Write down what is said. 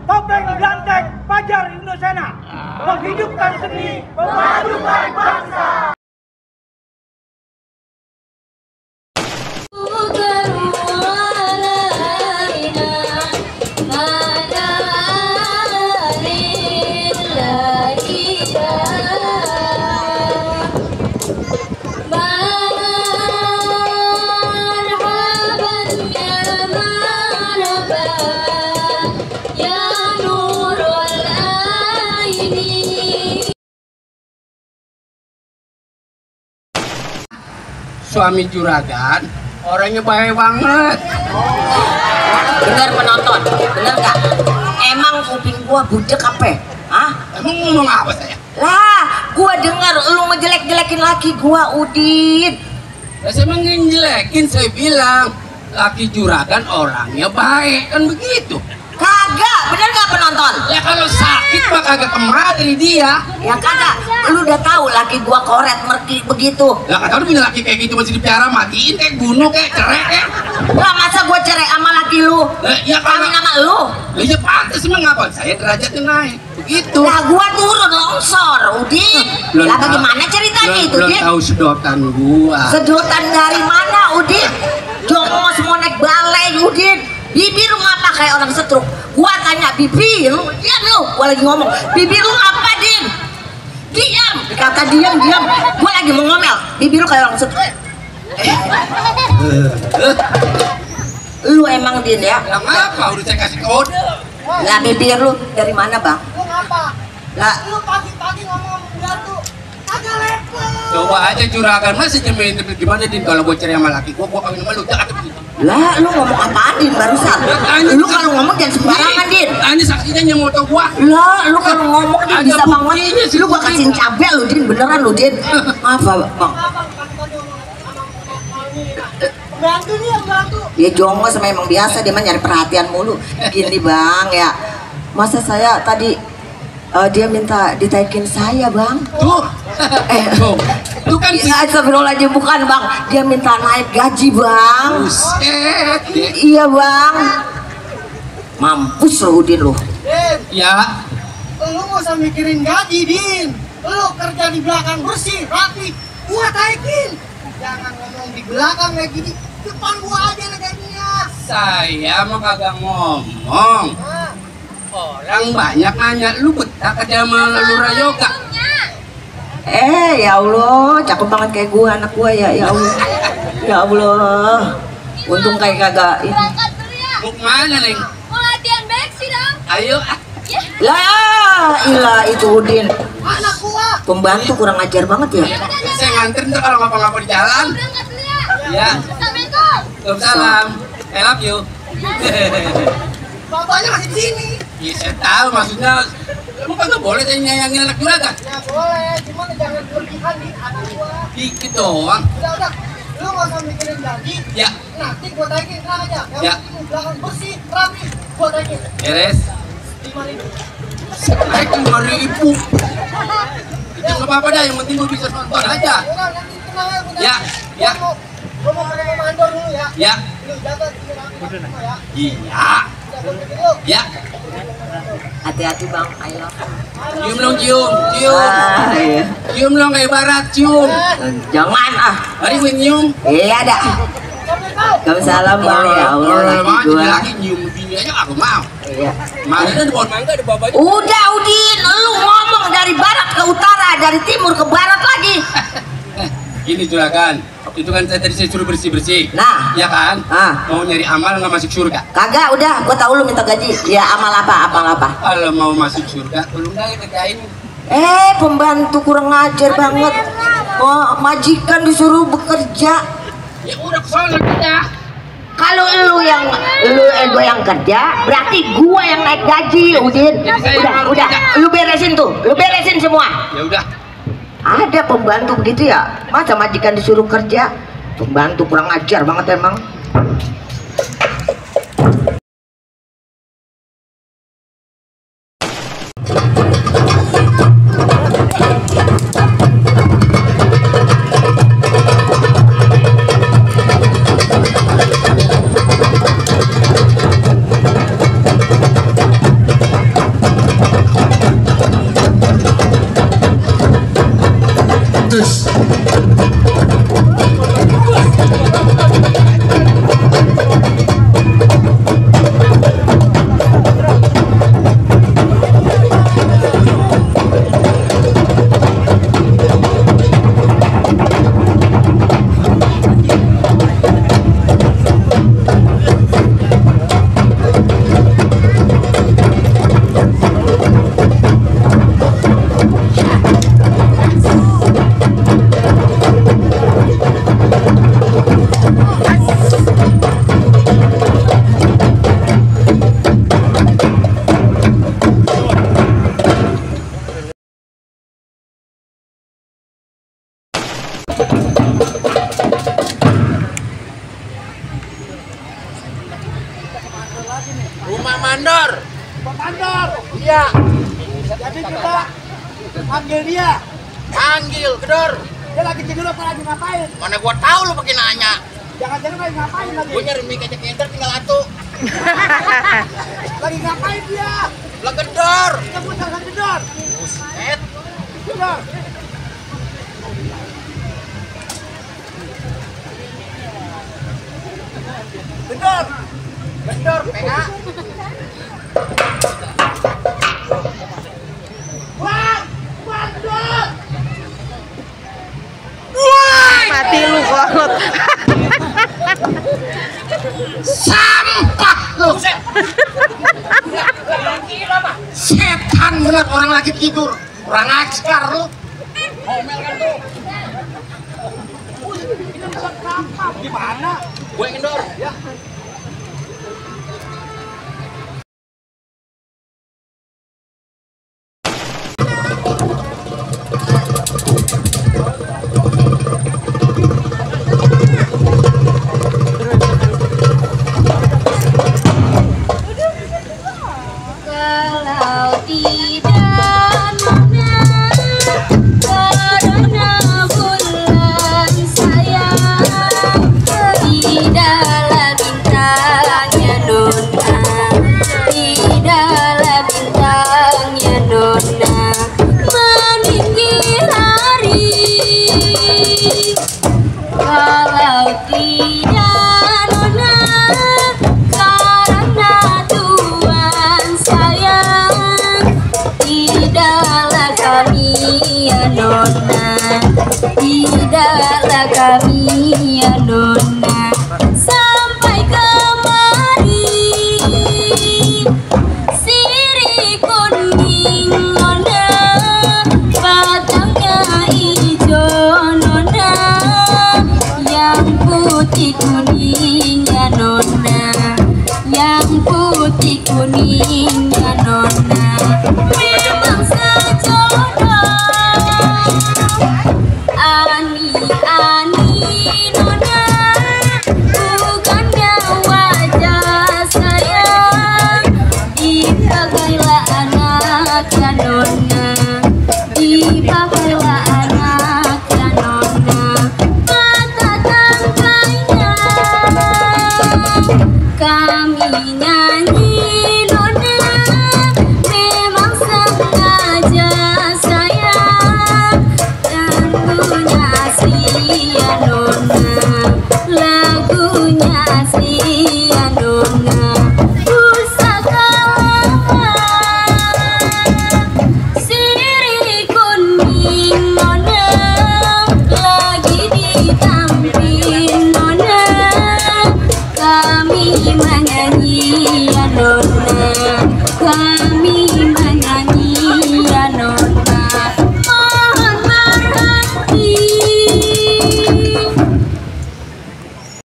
Topeng Ganteng Fajar Indosena, menghidupkan seni, memajukan bangsa. Suami juragan orangnya baik banget. Bener penonton, bener gak? Emang kuping gua budek apa? Hah? Emang ngomong apa saya? Lah, gua denger lu ngejelek-jelekin laki gua, Udin. Ya, saya emang ngejelekin, saya bilang laki juragan orangnya baik, kan begitu. Kagak, bener gak penonton? Ya kalau sakit mah kagak kemari dia. Ya kagak, lu udah tahu laki gua koret merki begitu. Lah kata lu punya laki kayak gitu masih dipiara, matiin kayak bunuh kayak cerai kayak. Lah masa gua cerai sama laki lu? Ya kawin sama lu? Lah ya pantas emang ngapa? Saya derajatnya naik. Begitu. Lah gua turun longsor, Udin. Lah bagaimana ceritanya itu, Udin? Belum tahu sedotan gua. Sedotan dari mana, Udin? Jongos mau naik balai, Udin. Bibir lu ngapa kayak orang setruk? Gua tanya bibir lu, diam lu. Gua lagi ngomong, bibir lu ngapa, Din? Diam. Kata diam. Gua lagi mau ngomel. Bibir lu kayak orang setruk. Lu emang Din ya? Lah ngapa? Udah saya kasih kode. Lah bibir lu dari mana, Bang? Lu ngapa? Lah Lu pagi-pagi ngomong pembantu, kagak level. Coba aja juragan masih nyemain gimana Din kalau gue cerai sama laki gua kawin sama lu jangan begitu. lah, lu ngomong apaan, Din, barusan? Lu kalau ngomong jangan sembarangan, Din. Ini saksinya yang moto gua. Lah, lu kalau ngomong Din bisa banget. buktinya, Lu gua kasihin cabai lu, Din, beneran lu, Din. Apa, Bang? Pembantu nih yang bantu. Dia jongos sama emang biasa, dia mah nyari perhatian mulu. Gini, Bang, ya. Masa saya tadi dia minta ditaikin saya, Bang. Tuh. Tuh kan Ya, astagfirullahaladzim, bukan, Bang. Dia minta naik gaji, Bang. buset. Iya, Bang. Mampus lu, Udin, lu. Din, Ya. lu gak usah mikirin gaji, Din. Lu kerja di belakang bersih, rapi. Gua taikin. Jangan ngomong di belakang kayak gini. Depan gua aja lah gajinya. Saya mah kagak ngomong. Nah, Orang banyak nanya, lu betah kerja sama Lurah Yoga? Ya Allah, cakep banget kayak gua, anak gua ya, ya Allah. Ya Allah. Untung kayak kagak ini. Mau kemana, Neng? Mau latihan beksi dong. Ayo. Lah, ilah itu Udin. anak gua. Pembantu kurang ajar banget ya. Saya nganterin tuh kalau ngapa-ngapa di jalan. Berangkat dulu ya. Ya. Assalamualaikum. Waalaikumsalam. I love you. Bapaknya masih di sini. Ya, saya tahu maksudnya. Emang kagak boleh saya nyayangin anak juragan? Ya boleh, cuman jangan berlebihan di anak gua. Dikit doang. Udah. Lu gak usah mikirin gaji. Ya. Nanti gua taikin, tenang aja. Yang Ya. penting belakang bersih, rapi. Gua taikin. Beres. 5.000. Naik 5.000. Itu nggak apa-apa dah, yang penting gue bisa nonton aja. Udah, nanti tenang aja. Udah. Ya, ya. Gua mau ke mandor dulu ya. Ya. Lu jaga di rapi semua ya. Iya. Udah, gua pergi dulu. Ya. Hati-hati, Bang. Ayo. Cium dong, cium. Iya. Cium dong kayak barat, cium. Jangan ah. Mari gue nyium. Iya dah. Waalaikumsalam, Bang. Ya Allah, laki gua. Lagi nyium bini aja aku mau. Iya. Mana ada pohon mangga ada bapaknya. Udah, Udin, lu ngomong dari barat ke utara, dari timur ke barat lagi. Gini juragan, itu kan saya tadi saya suruh bersih-bersih. Nah. Ya kan? Ah. Mau nyari amal nggak masuk surga? Kagak, udah, gua tahu lu minta gaji. Ya amal apa? Kalau mau masuk surga, tolong dah kerjain. Pembantu kurang ajar banget. Oh, majikan disuruh bekerja. Ya udah kesana kita. Kalau lu gue yang kerja, berarti gua yang naik gaji, Udin. Jadi saya yang harus Udah, kerja. lu beresin tuh, lu beresin semua. Ya udah. Ada pembantu begitu ya, masa majikan disuruh kerja? Pembantu kurang ajar banget emang. Rumah mandor. Pak Mandor. Iya. Jadi kita panggil dia. Panggil, gedor. Dia lagi tidur apa lagi ngapain? Mana gua tahu lu pakai nanya. Jangan-jangan lagi ngapain lagi? Gua nyari mie kecek keder tinggal atu. Lagi ngapain dia? Lah gedor. Kita pusat lagi gedor. Buset. Gedor. Gedor. Gedor, PA. Bang! Mandor! Mati lu kolot. Sampah lu. Setan bener orang lagi tidur. Kurang ajar lu. Ngomel kan tuh. Gimana? Gue indoor. Ya. Kalau tidak nona, karena bulan sayang tidaklah bintangnya nona, tidaklah bintangnya nona meninggi hari. Kalau tidak nona, karena Tuhan sayang tidaklah kami ya nona, tidaklah kami ya nona sampai kemari. Sirih kuning nona, batangnya hijau nona, yang putih kuning ya nona, yang putih kuning ya nona memang sejodoh. Ani nona, bukannya wajah sayang, dipakailah anak ya nona, dipakailah anak ya nona, mata tangkainya kami nyanyi nona, memang sengaja sayang, lagunya asli ya nona, lagunya asli ya nona, pusaka lama sirih kuning nona, lagi ditampil nona, kami menyanyi ya nona, kami